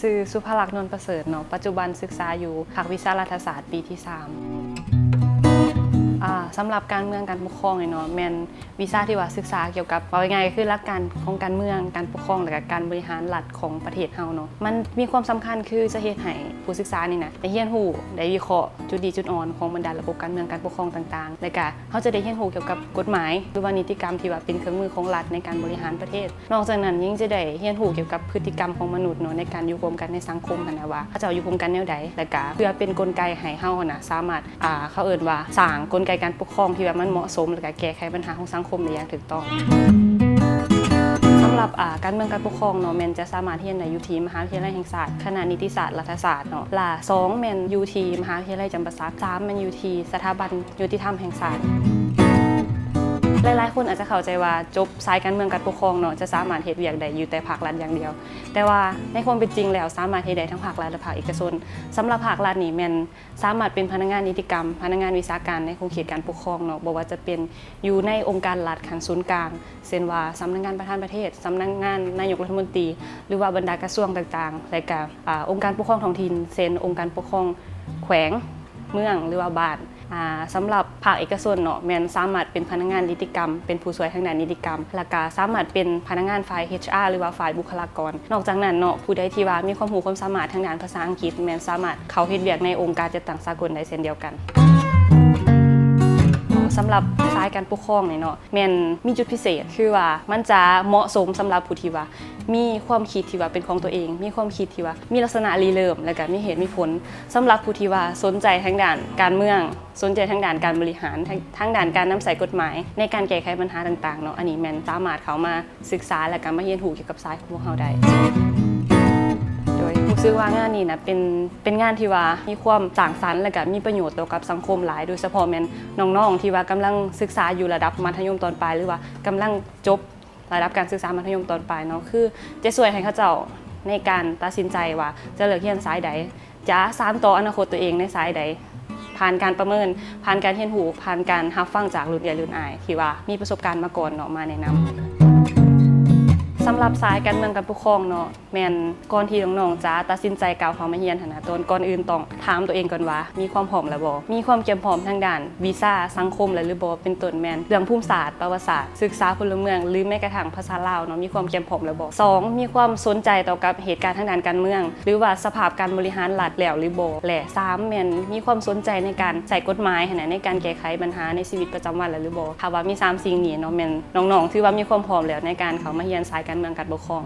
ຊື່ສຸພາລັກ ນວນປະເສີດເນາະ, ປັດຈຸບັນສຶກສາຢູ່ພາກວິຊາລັດຖະສາດປີທີສາມ. ອ່າ ສຳລັບການເມືອງການປົກຄອງນີ້ເນາະ ແມ່ນວິຊາທີ່ວ່າສຶກສາກ່ຽວກັບ ເວົ້າງ່າຍໆ ກໍຄືຫຼັກການຂອງການເມືອງ, ການປົກຄອງ ແລະກະການບໍລິຫານລັດຂອງປະເທດເຮົາເນາະ. ມັນມີຄວາມສຳຄັນຄືຈະເຮັດໃຫ້ຜູ້ສຶກສານີ້ນະ ໄດ້ຮຽນຮູ້, ໄດ້ວິເຄາະຈຸດດີຈຸດອ່ອນຂອງບັນດາລະບົບການເມືອງການປົກຄອງຕ່າງໆ ແລະກະ ເຮົາຈະໄດ້ຮຽນຮູ້ກ່ຽວກັບກົດໝາຍ ຫຼືວ່ານິຕິກຳທີ່ວ່າເປັນເຄື່ອງມືຂອງລັດໃນການບໍລິຫານປະເທດ. ນອກຈາກນັ້ນຍັງຈະໄດ້ຮຽນຮູ້ກ່ຽວກັບພຶດຕິກຳຂອງມະນຸດເນາະ ໃນການຢູ່ຮ່ວມກັນໃນສັງຄົມຫັ້ນນະ ວ່າເຂົາເຈົ້າຢູ່ຮ່ວມກັນແນວໃດ ແລະກະເພື່ອເປັນກົນໄກໃຫ້ເຮົາຫັ້ນນະ ສາມາດ ອ່າ ເຂົາເອີ້ນວ່າສ້າງກົນໄກການປົກຄອງທີ່ວ່າມັນເໝາະສົມ ແລະກະແກ້ໄຂບັນຫາຂອງສັງຄົມໄດ້ຢ່າງຖືກຕ້ອງ. ສຳລັບ ອ່າ ການເມືອງການປົກຄອງເນາະ ແມ່ນຈະສາມາດຮຽນໄດ້ຢູ່ທີ່ມະຫາວິທະຍາໄລແຫ່ງຊາດ ຄະນະນິຕິສາດລັດຖະສາດເນາະ ລະ ສອງ ແມ່ນຢູ່ທີ່ມະຫາວິທະຍາໄລຈຳປາສັກ, ສາມ ແມ່ນຢູ່ທີ່ສະຖາບັນຍຸຕິທຳແຫ່ງຊາດ. ຫຼາຍໆຄົນອາດຈະເຂົ້າໃຈວ່າຈົບສາຍການເມືອງການປົກຄອງເນາະ ຈະສາມາດເຮັດວຽກໄດ້ຢູ່ແຕ່ພາກລັດຢ່າງດຽວ, ແຕ່ວ່າໃນຄວາມເປັນຈິງແລ້ວສາມາດເຮັດໄດ້ທັງພາກລັດ ແລະ ພາກເອກະຊົນ. ສຳລັບພາກລັດນີ້ແມ່ນສາມາດເປັນພະນັກງານນິຕິກຳ, ພະນັກງານວິຊາການໃນຂົງເຂດການປົກຄອງເນາະ, ບໍ່ວ່າຈະເປັນຢູ່ໃນອົງການລັດຂັ້ນສູນກາງ ເຊັ່ນວ່າສຳນັກງານປະທານປະເທດ, ສຳນັກງານນາຍົກລັດຖະມົນຕີ ຫຼືວ່າບັນດາກະຊວງຕ່າງໆ ແລະກະ ອ່າ ອົງການປົກຄອງທ້ອງຖິ່ນ ເຊັ່ນ ອົງການປົກຄອງແຂວງ, ເມືອງ ຫຼືວ່າບ້ານ. ອ່າ ສຳລັບພາກເອກະຊົນເນາະ ແມ່ນສາມາດເປັນພະນັກງານນິຕິກຳ, ເປັນຜູ້ຊ່ວຍທາງດ້ານນິຕິກຳ ແລະກະສາມາດເປັນພະນັກງານຝ່າຍ ເອດເອັດ ຫຼືວ່າຝ່າຍບຸກຄະລາກອນ. ນອກຈາກນັ້ນເນາະ ຜູ້ໃດທີ່ວ່າມີຄວາມຮູ້ຄວາມສາມາດທາງດ້ານພາສາອັງກິດ ແມ່ນສາມາດເຂົ້າເຮັດວຽກໃນອົງການຈັດຕັ້ງສາກົນໄດ້ເຊັ່ນດຽວກັນ. ສຳລັບສາຍການປົກຄອງນີ້ເນາະ ແມ່ນມີຈຸດພິເສດ ຄືວ່າມັນຈະເໝາະສົມສຳລັບຜູ້ທີ່ວ່າມີຄວາມຄິດທີ່ວ່າເປັນຂອງຕົວເອງ, ມີຄວາມຄິດທີ່ວ່າມີລັກສະນະລິເລີ່ມ ແລະກະມີເຫດມີຜົນ. ສຳລັບຜູ້ທີ່ວ່າສົນໃຈທາງດ້ານການເມືອງ, ສົນໃຈທາງດ້ານການບໍລິຫານ, ທາງ ທາງດ້ານການນຳໃຊ້ກົດໝາຍໃນການແກ້ໄຂບັນຫາຕ່າງໆເນາະ, ອັນນີ້ແມ່ນສາມາດເຂົ້າມາສຶກສາ ແລະກະມາຮຽນຮູ້ກ່ຽວກັບສາຍຂອງພວກເຮົາໄດ້. ໂດຍ ຮູ້ສຶກວ່າງານນີ້ນະ ເປັນ ເປັນງານທີ່ວ່າມີຄວາມສ້າງສັນ ແລະກະມີປະໂຫຍດຕໍ່ກັບສັງຄົມຫຼາຍ, ໂດຍສະເພາະແມ່ນນ້ອງໆທີ່ວ່າກຳລັງສຶກສາຢູ່ລະດັບມັດທະຍົມຕອນປາຍ ຫຼືວ່າກຳລັງຈົບລະດັບການສຶກສາມັດທະຍົມຕອນປາຍເນາະ, ຄືຈະຊ່ວຍໃຫ້ເຂົາເຈົ້າໃນການຕັດສິນໃຈວ່າຈະເລືອກຮຽນສາຍໃດ, ຈະສານຕໍ່ອະນາຄົດຕົວເອງໃນສາຍໃດ, ຜ່ານການປະເມີນ, ຜ່ານການຮຽນຮູ້, ຜ່ານການຮັບຟັງຈາກລຸ້ນເອື້ອຍລຸ້ນອ້າຍທີ່ວ່າມີປະສົບການມາກ່ອນເນາະ ມາແນະນຳ. ສຳລັບສາຍການເມືອງການປົກຄອງເນາະ ແມ່ນກ່ອນທີ່ນ້ອງໆຈະຕັດສິນໃຈກ້າວເຂົ້າມາຮຽນຫັ້ນນະ, ຕອນ ກ່ອນອື່ນຕ້ອງຖາມຕົວເອງກ່ອນວ່າ ມີຄວາມພ້ອມແລ້ວບໍ່? ມີຄວາມກຽມພ້ອມທາງດ້ານວິຊາສັງຄົມແລ້ວຫຼືບໍ່? ເປັນຕົ້ນແມ່ນເລື່ອງພູມສາດ, ປະຫວັດສາດ, ສຶກສາພົນລະເມືອງ ຫຼືແມ້ກະທັ່ງພາສາລາວເນາະ, ມີຄວາມກຽມພ້ອມແລ້ວບໍ່? ສອງ ມີຄວາມສົນໃຈຕໍ່ກັບເຫດການທາງດ້ານການເມືອງ ຫຼືວ່າສະພາບການບໍລິຫານລັດແລ້ວຫຼືບໍ່? ແລະ ສາມ ແມ່ນມີຄວາມສົນໃຈໃນການໃຊ້ກົດໝາຍຫັ້ນນະ ໃນການແກ້ໄຂບັນຫາໃນຊີວິດປະຈຳວັນແລ້ວຫຼືບໍ່? ຖ້າວ່າມີສາມສິ່ງນີ້ເນາະ ແມ່ນນ້ອງໆຖືວ່າມີຄວາມພ້ອມແລ້ວໃນການເຂົ້າມາຮຽນສາຍການເມືອງການປົກຄອງ.